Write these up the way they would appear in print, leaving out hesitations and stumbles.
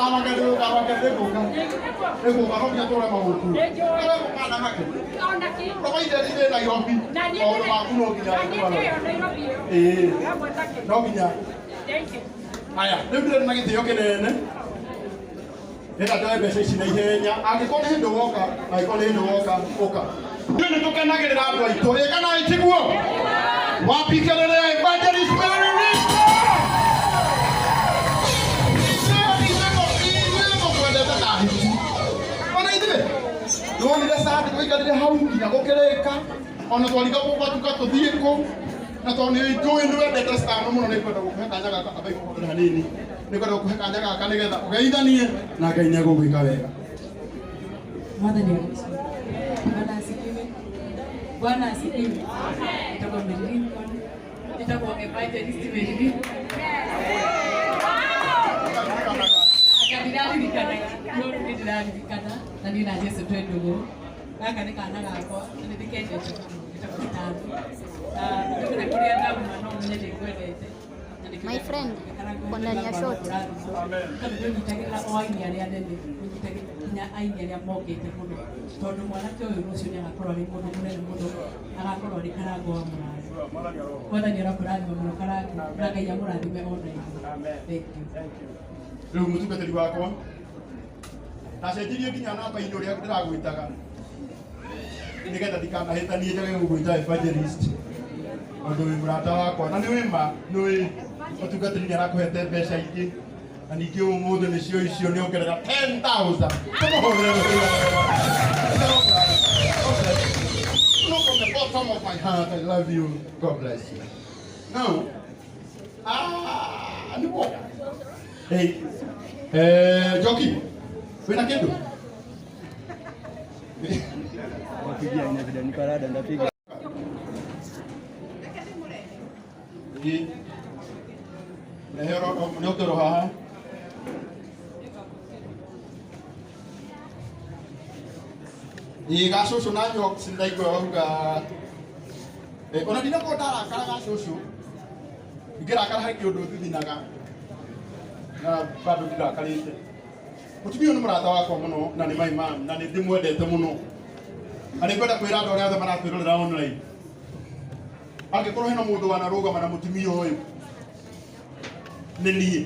Ndũkamake, ndũkamake, nĩngũka. Nĩngũka, no nginya tũrore maũndũ. Ndũkamake. Ndũkaite ndĩ Nairobi. Maũndũ maku no nginya tũmarore. Ĩĩ. No nginya. Haya, rĩu ndĩrĩ na gĩtĩo kĩnene. Ndĩrenda njoe mbeca ici na ihenya. Angĩkorwo nĩ hĩndĩ woka, angĩkorwo nĩ hĩndĩ woka, ũka. Ithuĩ nĩ tũkenagĩrĩra andũ aitũ. Ĩ kana ĩ tiguo? Wapi kelele ya Evangelist Mary Rico? Ithuĩ tũkwendete ta hiti. Ona ithuĩ nĩwonire candi tũikarire hau nginya gũkĩrĩka ona twarigagwo gwatuka tũthiĩ kũ na tondũ nĩ njũĩ nĩ wendete stano mũno nĩ ngwenda gũkũhe kanya gaka amba ikũhũthĩra hanini nĩ ngwenda gũkũhe kanya gaka nĩgetha ũgeithanie na Ngai nĩ egũgwĩka wega. Mwathani agocwo. Bwana asifiwe. Bwana asifiwe. Nitagwo Mary Lincoln. Nitagwo Evangelist Mary Lincoln. Anga ndiraririkanaga, no rĩu nĩ ndĩraririkana na niĩ na Jesu twĩ ndũgũ. Gaka nĩ kana gakwa na nĩ ndĩkendete mũno, getagwo Stano. Na ndĩmenya kũrĩa ndauma no menye nĩ ngwendete. Na nĩkĩo My friend, uko ndani ya shot. Tondũ ndũnyitagĩrĩra o aini arĩa anene, ũnyitagĩrĩra nginya aini arĩa mokĩte mũno. Tondũ mwanake ũyũ rũciũ nĩ agakorwo arĩ mũndũ mũnene mũno, agakorwo arĩ karango wa mũrathi. Mwathani arokũrathima mũno karango, na Ngai amũrathime o na ithuĩ. Thank you. Rĩu mũtungatĩri wakwa ndacenjirie nginya namba-inĩ ũrĩa ndĩragwĩtaga nĩgetha ndikanahĩtanie njage gũgwĩta evangelist tondũ wĩ mũrata wakwa na nĩ wĩ ma nĩ wĩ mũtungatĩri nĩ arakũhete mbeca ingĩ na ningĩ ũmũthĩ nĩcio icio nĩ ongerera 10,000. Tũmũhũrĩre rũhĩ. Look, from the bottom of my heart, I love you. God bless you. Now, ah, nĩ woka. Hey, eh, Njoki, wĩna kĩndũ? Wapigia inabidi niparada ndapiga. Ĩ. Rehe nĩ ũkĩrwo haha. Ĩ gacũcũ na nyox ndaigua wauga. Eh, ona ndinakorwo ndarakara gacũcũ. Ingĩrakara harĩ kĩũndũ thithinaga. Na bado ndirakarĩte. Mũtumia ũyũ nĩ mũrata wakwa mũno na nĩ my mom na nĩ ndĩmwendete mũno. Na nĩ ngwenda kwĩra andũ arĩa othe maratwĩrorera online. Angĩkorwo hena mũndũ wanarũgama na mũtumia ũyũ nĩ niĩ.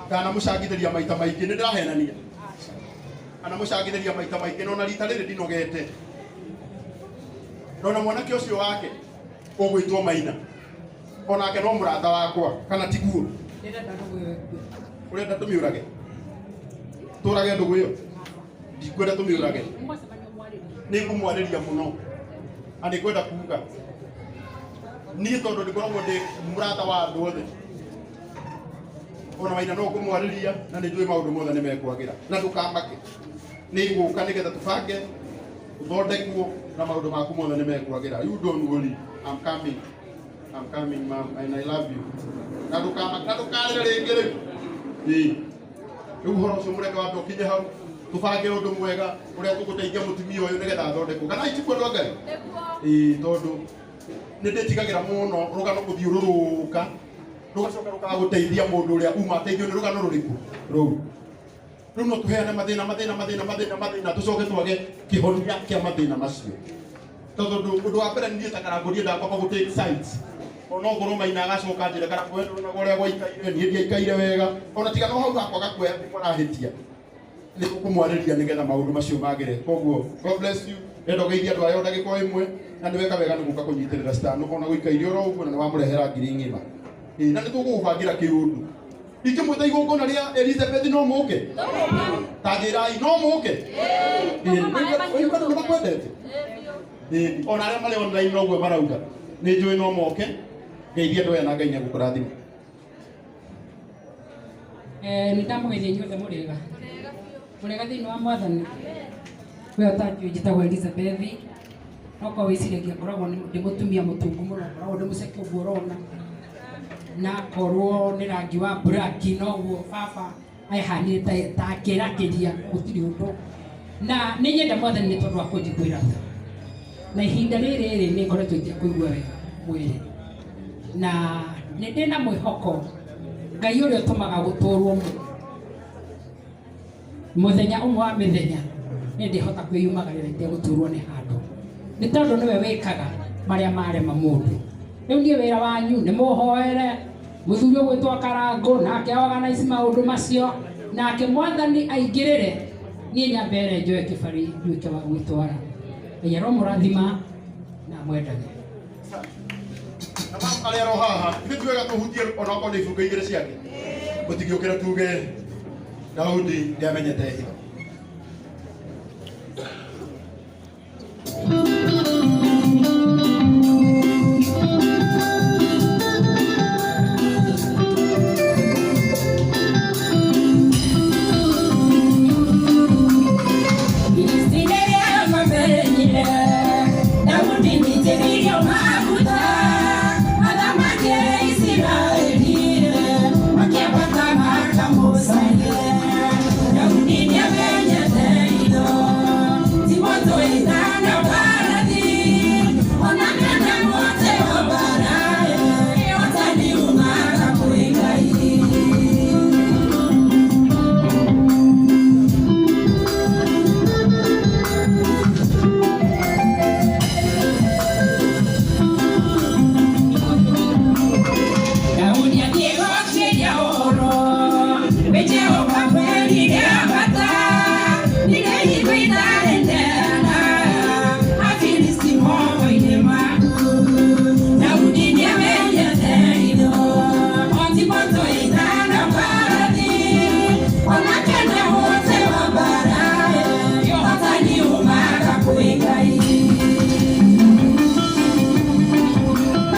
Ndanamũcangithĩria maita maingĩ, nĩ ndĩrahenania. Anamũcangithĩria maita maingĩ na ona rita rĩrĩ ndinogete. Na ona mwanake ũcio wake ũgwĩtwo Maina onake no mũrata wakwa kana tiguo? Ndĩrenda ndũgũ ĩyo ĩkue. Ũrenda tũmĩũrage? Tũrage ndũgũ ĩyo? Ndikwenda tũmĩũrage. Mwacemania mwarĩrie. Nĩ ngũmwarĩria mũno na nĩ ngwenda kuga niĩ tondũ ndĩkoragwo ndĩ mũrata wa andũ othe ona Maina no ngũmwarĩria na nĩ njũĩ maũndũ mothe nĩ mekwagĩra na ndũkamake nĩ ngũka nĩgetha tũbange ũthondekwo na maũndũ maku mothe nĩ mekwagĩra. You don't worry, I'm coming. I'm coming, mom, and I love you. Na ndũkamake na ndũkarĩre rĩngĩ rĩu. Ĩĩ. Rĩu ũhoro ũcio mũreke wambe ũkinye hau tũbange ũndũ mwega ũrĩa tũgũteithia mũtumia ũyũ nĩgetha athondekwo kana itikuo andũ a Ngai? Ĩĩ, tondũ nĩ ndĩtigagĩra mũno rũgano gũthiũrũrũka rũgacoka rũkaga gũteithia mũndũ ũrĩa uma ateithio nĩ rũgano rũrĩkũ rũu. Rĩu no tũheane mathĩna mathĩna mathĩna mathĩna mathĩna tũcoke twage kĩhonia kĩa mathĩna macio tondũ ũndũ wa mbere niĩ ta Karangũ niĩ ndakwamba gũ take sides ona okorwo Maina agacoka njĩra Karangũ we ndũronaga ũrĩa gwaikaire niĩ ndiaikaire wega ona tiga no hau hakwaga kuoya nĩ marahĩtia nĩ tũkũmwarĩria nĩgetha maũndũ macio magĩre. Koguo God bless you. Ndenda ũgeithie andũ aya o ndagĩka o ĩmwe na nĩ weka wega nĩ gũka kũnyitĩrĩra Stano ona gũikaire oro ũguo na nĩ wamũrehera ngiri ng'ima. Ĩĩ, na nĩ tũgũgũbangĩra kĩũndũ ingĩmwĩta igongona rĩa Elizabeth no mũke ta njĩrai no mũke. Ĩĩ, ũigua andũ nĩ makwendete. Ĩĩ, ona arĩa marĩ online noguo marauga nĩ njũĩ no moke. Ngeithia andũ aya na Ngai nĩ egũkũrathima. Nĩ ndamũgeithia inyuothe mũrĩega mũrĩega thĩinĩ wa mwathani. We ũtanjũĩ njĩtagwo Elizabeth no korwo wĩciragia ngoragwo ndĩ mũtumia mũtungu mũno, ngoragwo ndĩ mũceke ũguo ũrona na korwo nĩ rangi wa black noguo baba ehanire ta akĩrakĩria gũtirĩ ũndũ na nĩ nyenda mwathani nĩ tondũ wa kũnjiguĩra tha na ihinda rĩrĩ rĩ nĩ ngoretwo itekũigua wega mwĩrĩ na nĩ ndĩ na mwĩhoko Ngai ũrĩa ũtũmaga gũtũrwo mũno. Muthenya umwe wa mithenya ni ndihota kwiyumagarira itegũturwo nĩ handũ nĩ tondũ nĩwe wĩkaga marĩa marema mũndũ. Rĩu niĩ wĩra wanyu nĩ mũhoere mũthuri ũgwĩtwo Karangũ nake organize maũndũ macio nake mwathani aingĩrĩre niĩ nyambere njoe kĩbari nduĩke wa gwĩtwara. Ngai aromũrathima na mwendage. Na mama arĩa aro haha ithuĩ ti wega tũhutie onokorwo nĩ ibungo igĩrĩ ciake mũtingĩũkĩra tuge Daudi ndiamenyete hitho.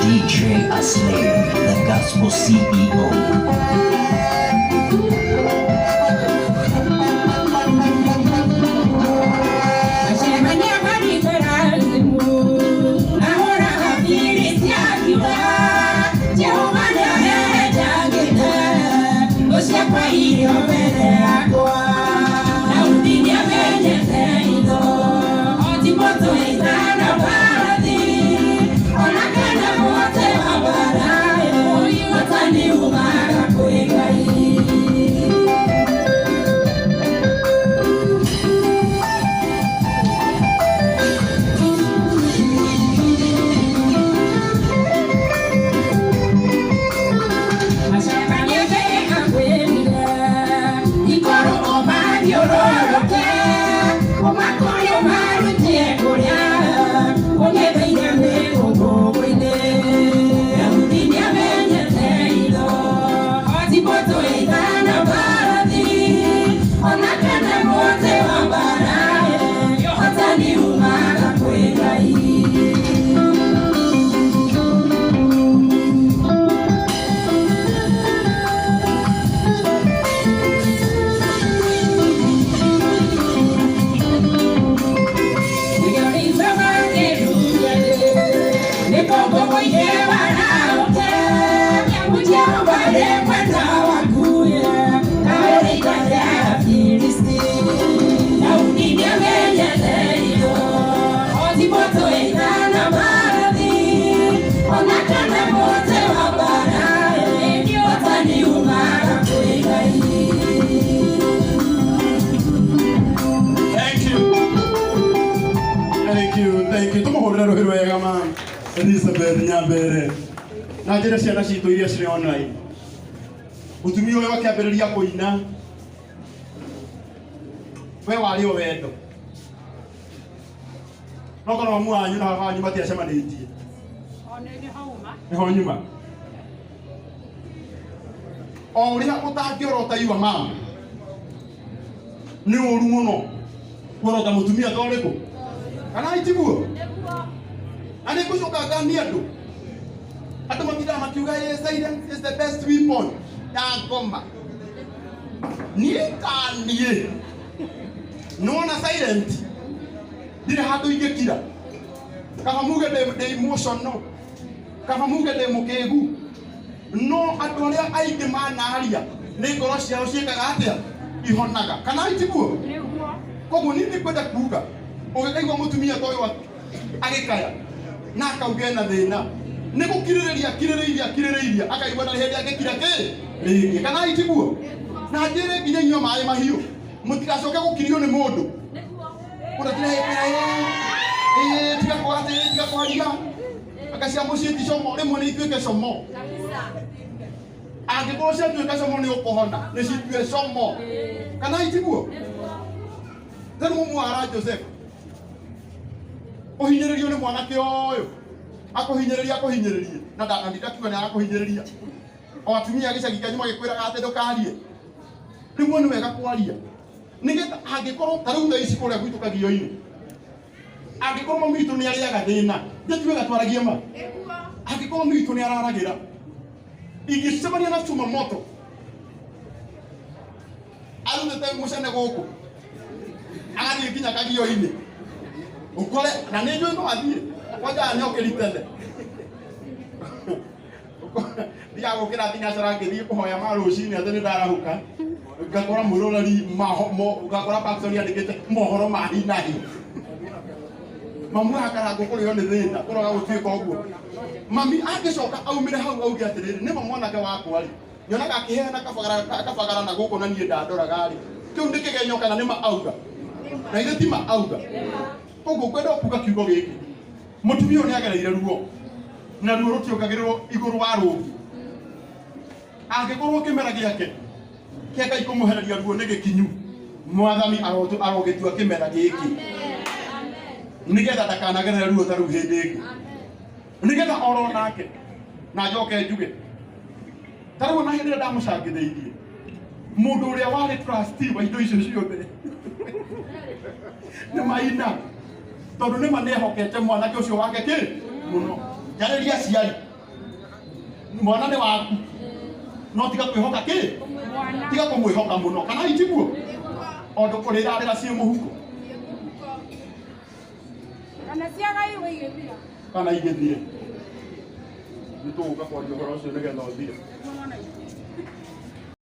DJ Aslay, the Gospel CEO. Elizabeth Nyambere na njĩra ciana citũ iria cirĩ online mũtumia ũyũ akĩambĩrĩria kũina we warĩ o wendo no korwo mamu wanyu na baba wanyu matiacemanĩtie nĩho nyuma o ũrĩa ũtangĩorota iwa mama nĩ ũru mũno kuorota mũtumia ta ũrĩkũ kana itiguo na nĩ ngũcoka nganie andũ andũ matindaga makiuga silence is the best weapon ya ngoma niĩ ta niĩ nĩwona silent ndirĩ handũ ingĩkira kaba muge ndĩ emotional kaba muge ndĩ mũkĩgu no andũ arĩa aingĩ manaria nĩ ngoro ciao ciĩkaga atĩa ihonaga kana itiguo koguo niĩ nĩngwenda kuga ũngĩkaigua mũtumia ta ũyũ agĩkaya na akauga ena thĩna nĩ gũkirĩrĩria akirĩrĩirie akirĩrĩirie akaigua ndarĩ hĩndĩ angĩkira kĩ rĩngĩ kana itiguo na njĩre nginya inyuĩ maĩ mahiũ Mutigacoke gukirio ni mundu. Mundu atirakwira ii tiga kwati tiga kwaria. Akacia mucii ti como rimwe ni ituike como. Angikorwo ciatuika como ni ukuhona ni citue como. Kana itiguo? Tari mumwara Joseph. Uhinyiririo ni mwanake uyu. Akuhinyiriria akuhinyiririe na ndakiuga ni arakuhinyiriria. O atumia gicagi kĩanyu magĩkwĩraga atĩ ndũkarie. Rĩmwe nĩ wega kwaria. Nĩgetha angĩkorwo ta rĩu thaa ici kũrĩa gwitũ Kagio-inĩ. Angĩkorwo mami witũ nĩ arĩaga thĩna, nĩ wega twaragie ma. Angĩkorwo mami witũ nĩ araragĩra. Ingĩcemania na cuma moto. Arutĩte mũcene gũkũ. Agathiĩ nginya Kagio-inĩ. Ukore na nĩ njũĩ no athiĩ. Kwanja nĩokĩri tene. Thiaga gũkĩra thinacara ngĩthiĩ kũhoya ma rũcinĩ atĩ nĩ ndarahuka. Ngakora mwĩroreri ngakora Paxson yandĩkĩte mohoro ma hi na hi. Mamu akarangwo kũrĩo nĩ thĩna kũroga gũtuĩka ũguo. Mami angĩcoka aumĩre hau auge atĩrĩrĩ nĩma mwanake wakwa rĩ nyonaga akĩheana kabagara na gũkũ na niĩ ndandoraga rĩ kĩu nĩ kĩgenyo kana nĩma auga na ithe ti ma auga. Koguo ngwenda kuga kiugo gĩkĩ mũtumia ũyũ nĩagereire ruo na ruo rũtiongagĩrĩrwo igũrũ wa rũngĩ. Angĩkorwo kĩmera gĩake kĩa Ngai kũmũhereria ruo nĩ gĩkinyu mwathani arogĩtua kĩmera gĩkĩ nĩgetha ndakanagerere ruo ta rũu hĩndĩ ĩngĩ nĩgetha oro nake na njoke njuge ta rĩu ona hĩndĩ ĩrĩa ndamũcangithĩirie mũndũ ũrĩa warĩ trustee wa indo icio ciothe nĩ Maina tondũ nĩma nĩehokete mwanake ũcio wake kĩ mũno. Njarĩria aciari mwana nĩ waku no tiga kwĩhoka kĩ tiga kũmwĩhoka mũno kana itiguo ondũ kũrĩrarĩra ciĩ mũhuko kana ciagairwo igĩthira kana igĩthire. Nĩ tũgũka kwaria ũhoro ũcio nĩgetha ũthire.